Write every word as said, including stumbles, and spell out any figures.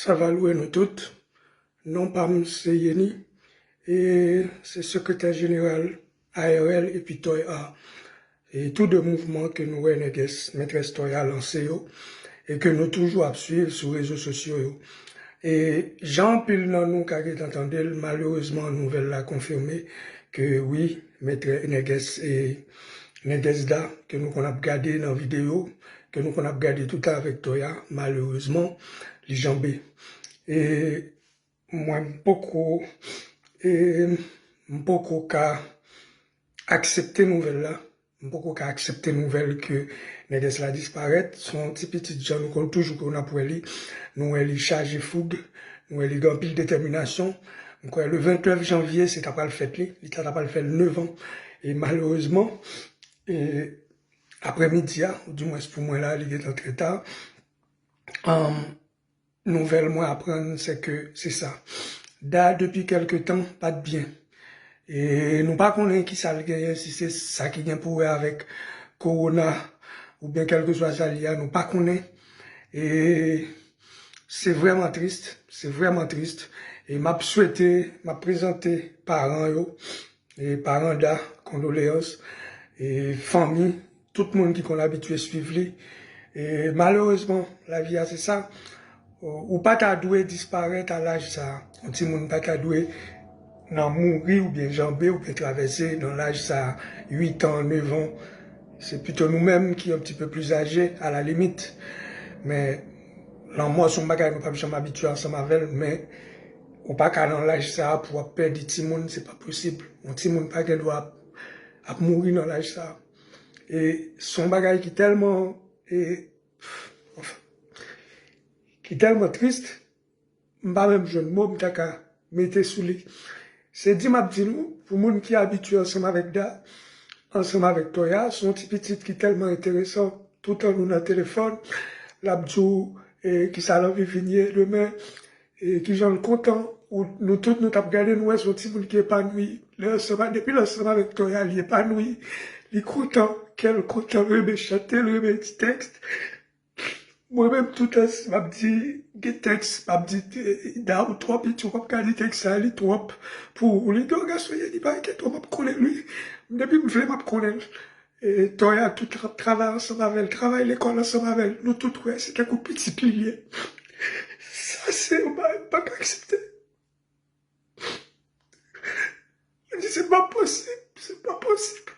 Sa va louwe nou tout. Non pa m se Yeni, e se sekretè jeneral A R L epi Toy Art. E tou de mouvman ke nou wè nègès, mètrès Toy Art lanse yo, e ke nou toujou ap swiv sou rezo sosyo yo. E jan anpil nan nou ka gentan tande l, malerezman, nouvèl la konfime ke wi, mètrè, nègès, e nègès Da, ke nou konn ap gade nan videyo, ke nou konn ap gade toutan avèk Toy Art, malerezman, li janbe. E mwen, m poko, e m poko ka aksepte nouvèl la. M poko ka aksepte nouvèl ke nègès la disparèt. Se yon ti pitit jan nou konn toujou konn ap wè li. Nou wè li chaje foug, nou wè li gen anpil detèminasyon. M kwè le vennnèf janvye, se ta pral fèt li. Li ta, ta pral fè l nevan. E malerezman, e aprèmidi a, ou dimwens pou mwen la, li gentan trè ta. Anm, nouvèl mwen aprann, se ke se sa. Da, depi kèlke tan, pa t byen. E nou pa konnen ki sa l genyen, si se sa ki gen pou wè avèk kowona oubyen kèlkeswa sa l ye a, nou pa konnen. E se vrèman tris, se vrèman tris. E m ap swete, m ap prezante paran yo, e paran Da, kondoleyans, e fanmi, tout moun ki konn abitye swiv li. E malerezman, lavi a se sa. Ou pa ta dwe disparèt a laj sa a. Yon timoun pa ta dwe nan mouri oubyen janbe oubyen travèse nan laj sa a, uit an, nèf an. Se pito nou menm ki yon ti pe pli aje, a la limit. Men, lanmò se yon bagay nou p ap janm abitye ansanm avè l, men ou pa ka nan laj sa a pou w ap pèdi timoun, se pa posib. Yon timoun pa gen dwa ap, ap mouri nan laj sa a. E se yon bagay ki tèlman, e, ki tèlman tris, m pa menm jwenn mo m ta ka mete sou li. Se di m ap di nou, pou moun ki abitye ansanm avèk Da, ansanm avèk Toya, se yon ti pitit ki tèlman enteresan. Toutan nou nan telefòn, l ap di w, e, kisa l anvi vin ye demen, e, kijan l kontan. Ou, nou tout, nou t ap gade, nou wè se yon timoun ki epanwi. Lè ansanm, depi l ansanm avèk Toya, li epanwi, li kontan, kè l kontan, l renmen chante, l renmen di tèks. Mwen menm, toutan, si m ap di, gen tèks, m ap di, e, Da, ou twò piti, ou p ap ka li tèks sa, li twòp pou ou. Li di, o, gason, Yeni pa enkyete w, m ap konnen l, wi. Depi m vle, m ap konnen l. E, Toya, tout, l ap travay ansanm avè l, travay lekòl ansanm avè l. Nou tout wè, se tankou pitit li ye. Sa, se yon bagay m pa ka aksepte. Li di, se pa posib, se pa posib.